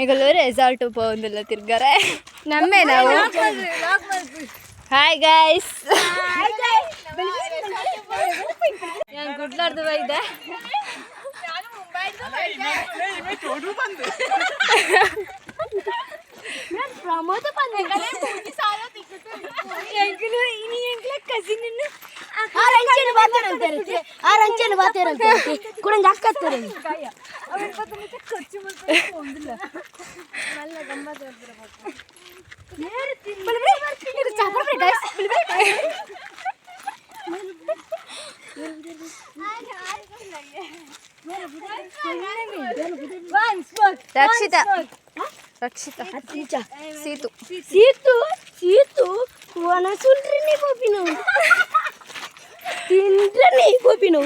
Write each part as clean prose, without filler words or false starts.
ಎಂಕುಲು ರೆಸಾರ್ಟ್ ಪೋವೊಂದುಲ್ಲ ತಿರ್ಗರೆ ನಮ್ಮೆ ನಾವು. Hi guys, ನಾನು ಗುಡ್ಲಾರ್ದು ಬೈದೆ. ಪ್ರಮೋದ. ಎಂಕುಲು ಇನಿ ಎಂಕ್ಲ ಕಸಿನ್. ಆರ್ ಅಂಚೆನ ಬಾತೇರಂತೆ, ಆರ್ ಅಂಚೆನ ಬಾತೇರಂತೆ ಕುಡಂಜ ಅಕ್ಕತ್ತಾರೆ. ರಕ್ಷಿತಾ, ರಕ್ಷಿತಾ, ಸೀತು. ಸೀತು, ಸೀತು, ಒಣಸುಂಡ್ರನೇ ಪೋಪಿನು, ತಿಂಡ್ರನೇ ಪೋಪಿನು.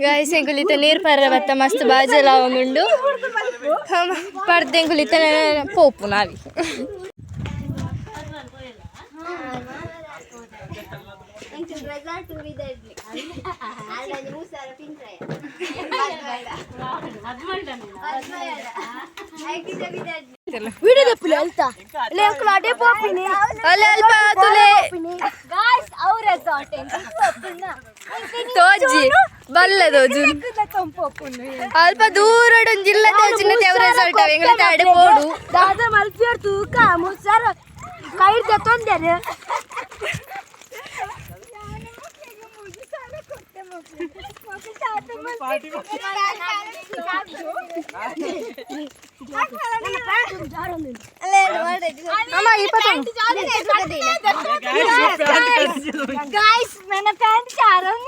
ಗಾಯ್ಸ್, ಎಂಕುಲು ಇತ್ತೆ ನೀರು ಪರ್ರೆ ಬತ್ತ. ಮಸ್ತ್ ಬಾಜೆಲ ಆವೊಂದುಂಡು. ಪರ್ದ್ ಎಂಕುಲು ಇತ್ತೆ ಪೋಪು ನಾವಿ. ರೆಸಾರ್ಟ್ ಇದೆ. ಅಲ್ಲಿ ಮೂರು ಪಿಂಟ್ರಾಯ. ವಿಡಿಯೋ ದಪ್ಪುಲೆ ಅಲ್ತ ಲೇಂಕುಲು ಅಡೆ ಪೋಪಿನಿ. ಅಲ್ಲ, ಅಲ್ಪ ತುಲೆ. ಗಾಯ್ಸ್, ಅವು ರೆಸಾರ್ಟ್. ತೋಜಿ ಬಲ್ಲೆ ತೋಜು. ಅಲ್ಪ ದೂರ ಜಿಲ್ಲೆ ತೋಜಿನ ದೇವ್ರ ರೆಸಾರ್ಟ್. ಎಂಗ್ಲ ಅಡೆ ಪೋಡು. ದಾದ ಮಲ್ಪಿಯರ್ ತೂಕ 3000 ಕೈರ್ ತೊಂದರೆ. ಅಮ್ಮ, 21. ಗಾಯ್ಸ್, ನನ್ನ ಪ್ಯಾಂಟ್ ಚಾರಂಗ್.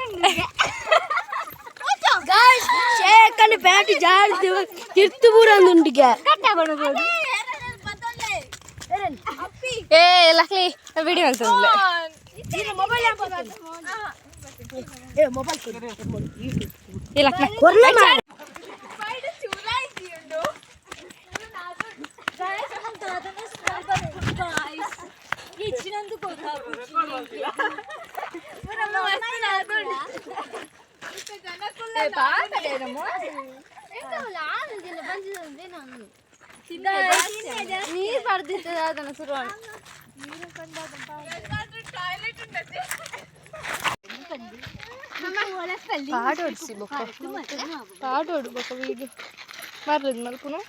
ಗಾಯ್ಸ್, ಶೇಕಂಡ್ ಪ್ಯಾಂಟ್ ಜಾರ್ದು ತಿರ್ತು ಬೂರಂದುಂಡಿಗೆ. ಏ ಲಕ್ಲಿ, ವಿಡಿಯೋ ಅನ್ಸಂದ್ಲೆ. ಮೊಬೈಲ್ ಏ ಮೊಬೈಲ್. ಈ ಲಕ್ನ. ಕೊರ್ಲೆ. ಇచ్చినందుకు. ನೀರು ಪಡೆದಿತ್ತು ಅದನ್ನು ಶುರು. ಪಾಡೋಡ್ಸಿ ಬೊಕ್ಕ, ಪಾಡೋಡು ಬೊಕ್ಕ. ವೀಡಿಯೋ ಬರ್ಲದ್ ಮಲ್ಪುನು.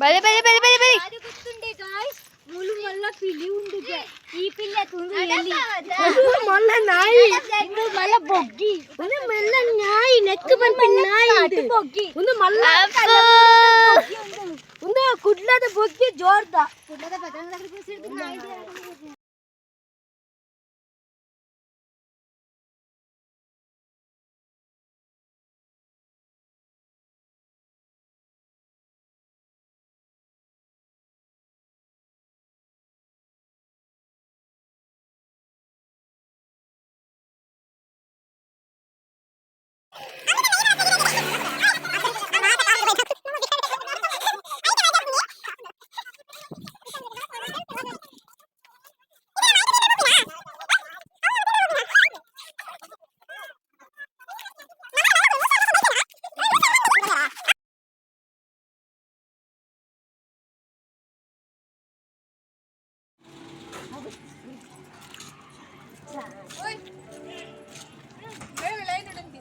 ಬಲೆ ಬಲೆ ಬಲೆ ಬಲೆ ಬಲೆ. గుర్తుండే గాయ్స్, ములు మల్ల పిల్లి ఉండుಗೆ. ఈ పిల్ల తుండు ఎలి. ಮೊಲ್ಲ ನಾಯಿ. ಉಂದು ಮಲ್ಲ ಬೊಗ್ಗಿ. ಒಂದು ಮೆಲ್ಲ ನಾಯಿ, ನೆಕ್ ಪನ್ಪಿನ ನಾಯಿ. ಬೊಗ್ಗಿ. ಒಂದು ಮಲ್ಲ, ಒಂದು ಕುಡ್ಲದ ಬೊಗ್ಗಿ ಜೋರ್ದ.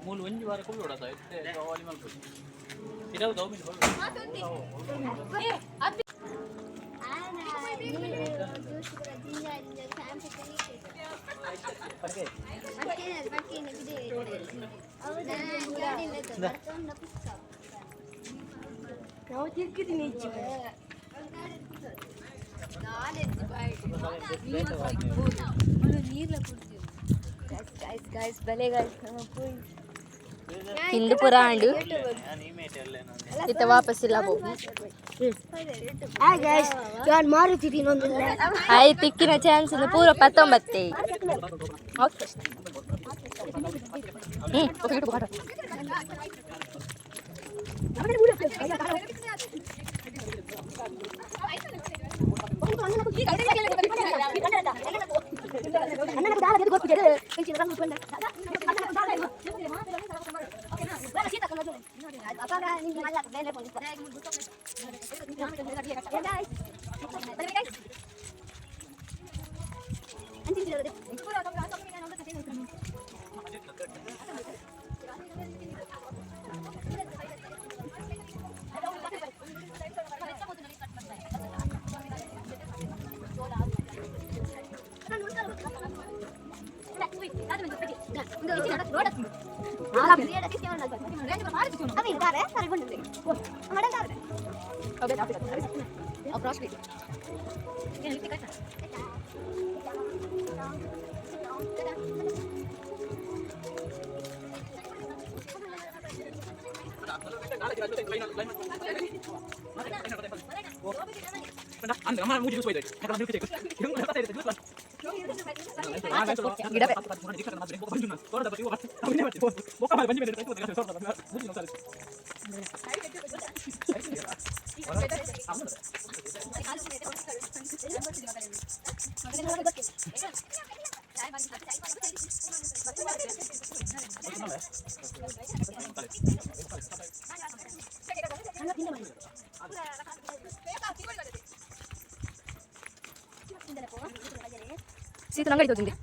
ಮೂಲು ಒಂಜಿ ವಾರ ಕುಳ್ಳೋಡದ ಇತ್ತೆ ವಾಲಿ ಮಲ್ಪೊಲಿ ಪಿರವು ದೌಮಿನ. ನಾವು ತಿಕ್ಕಿದ್ದೀನಿ. ಗಾಯ್ಸ್ ಗಾಯ್ಸ್, ಬಲೆ ಗಾಯ್ಸ್, ತಿಂದು ಪುರ ಆಂಡು. ಇತ್ತ ವಾಪಸ್ ಇಲ್ಲ ಪೋ. ಹಾಯ್ ಗೈಸ್, ನಾನು ಮಾರುತ್ತಿದ್ದೀನಿ ಒಂದು. ಆಯ್, ತಿಕ್ಕಿನ ಚಾನ್ಸ್ ಪೂರ 19. ಓಕೆ. ಓಕೆ. ಸೀತ ಅಂಗಡಿ ತೋಜಿಂದೆ.